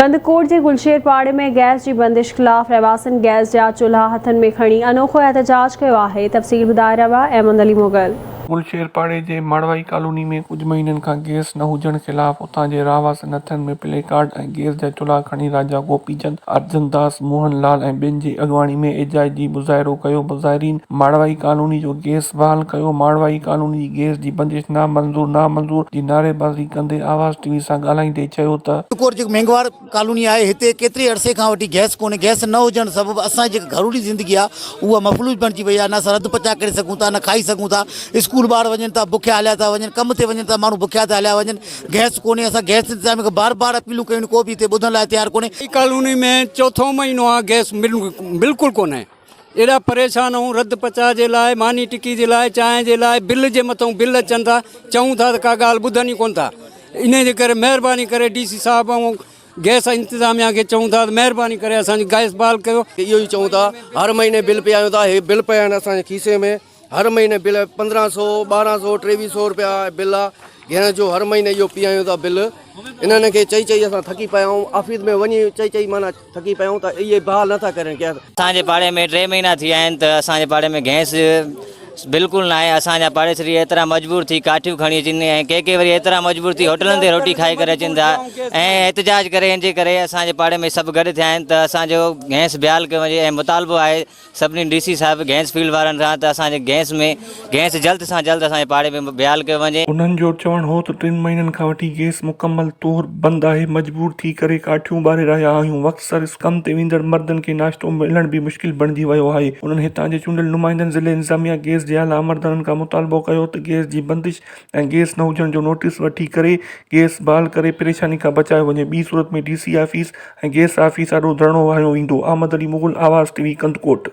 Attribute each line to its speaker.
Speaker 1: ڪنڌڪوٽ جي گلشير پاڙي ۾ گئس جي بندش خلاف رهواسين گئس جا چلها هٿن ۾ کڻي انوکو احتجاج ڪيو آهي، تفصيل ٻڌائي رهيو آهي احمد علي مغل.
Speaker 2: گلشير پاڙي جي ماڙوائي ڪالوني ۾ ڪجهه مهينن کان گئس نه هجڻ خلاف اتان جي رهواسين هٿن ۾ پلي ڪارڊ ۽ گئس جا چلها کڻي راجا گوپي چند، ارجن داس، موهن لال ۽ ٻين جي اڳواڻي ۾ احتجاجي مظاهرو ڪيو، مظاهرين ماڙوائي ڪالوني جو گئس بحال ڪيو، ماڙوائي ڪالوني جي گئس جي بندش نامنظور نامنظور جي نعريبازي ڪندي آواز ٽي وي سان ڳالهائيندي چيو ته.
Speaker 3: ڪور جيڪو مينگهواڙ ڪالوني آهي هتي ڪيتري عرصي کان وٺي گئس ڪونهي گئس نه هجڻ سبب اسان جي جيڪا گهرولي زندگي آهي اها مفلوج بڻجي وئي آهي نه اسان رڌ پچاء ڪري سگهون ٿا نه کائي سگهون ٿا اسڪول ٻار وڃن ٿا بکيا هليا ٿا وڃن ڪم تي وڃن ٿا ماڻهو بکيا ٿا هليا وڃن گئس ڪونهي اسان گئس انتظاميه کي بار بار اپيلون ڪيون ڪو به هتي ٻڌڻ لاء تيار ڪونهي.
Speaker 4: ڪالوني ۾ چوٿون مهينو آهي گئس بلڪل ڪونهي ايڏا پريشان آهيون رڌ پچاء جي لاء ماني ٽڪي جي لاء چانهه جي لاء بل جي مٿئون بل اچن ٿا چئون ٿا ته ڪا ڳالهه ٻڌن ئي ڪونه ٿا انهي جي ڪري مهرباني ڪري ڊي سي صاحب ۽ گئس انتظاميا کي چئون ٿا ته مهرباني ڪري اسان جي گئس بحال ڪيو.
Speaker 5: اهو ئي چئون ٿا هر مهيني بل پيا آيون ٿا هي بل پيا آهن اسان جي کيسي ۾ هر مهيني بل 15 سو 12 سو 23 سو روپيا بل آ گيس جو هر مهيني اهو پيا آيون ٿا بل انهن کي چئي چئي اسان ٿڪي پيا آهيون آفيس ۾ وڃي چئي چئي معنيٰ ٿڪي پيا آهيون ته اهي بحال نٿا ڪرين گئس.
Speaker 6: اسان جي پاڙي ۾ ٽي مهينا ٿي ويا آهن ته اسان جي پاڙي ۾ گئس بلڪل ناهي اسان جا پاڙيسري ايترا مجبور ٿي ڪاٺيون کڻي اچن ۽ ڪي ڪي وري ايترا مجبور ٿي هوٽلن تي روٽي کائي ڪري اچن ٿا ۽ احتجاج ڪري ان جي ڪري اسان جي پاڙي ۾ سڀ گڏ ٿيا آهن ته اسان جو گئس بحال ڪيو وڃي ۽ مطالبو آهي سڀني ڊي سي صاحب گئس فيلڊ وارن کان ته اسان جي گئس ۾ گئس جلد سان جلد اسان جي پاڙي ۾ بحال ڪيو وڃي.
Speaker 2: انهن جو چوڻ هو ته ٽن مهينن کان وٺي گئس مڪمل طور بند آهي، مجبور ٿي ڪري ڪاٺيون ٻاري رهيا آهيون، وقت سر ڪم تي ويندڙ مردن کي ناشتو ملڻ به مشڪل بڻجي ويو آهي. انهن هتان جي چونڊيل نمائندن، ضلعي انتظاميا، گئس جي اعليٰ عملدارن کان مطالبو ڪيو ته گئس جي بندش ۽ گئس نه هجڻ جو نوٽيس وٺي ڪري گئس بحال ڪري پريشاني کان بچايو وڃي، ٻي صورت ۾ D C office ۽ gas office آڏو ڌرڻو هنيو ويندو، احمد علي مغل، آواز ٽي وي، ڪنڌڪوٽ.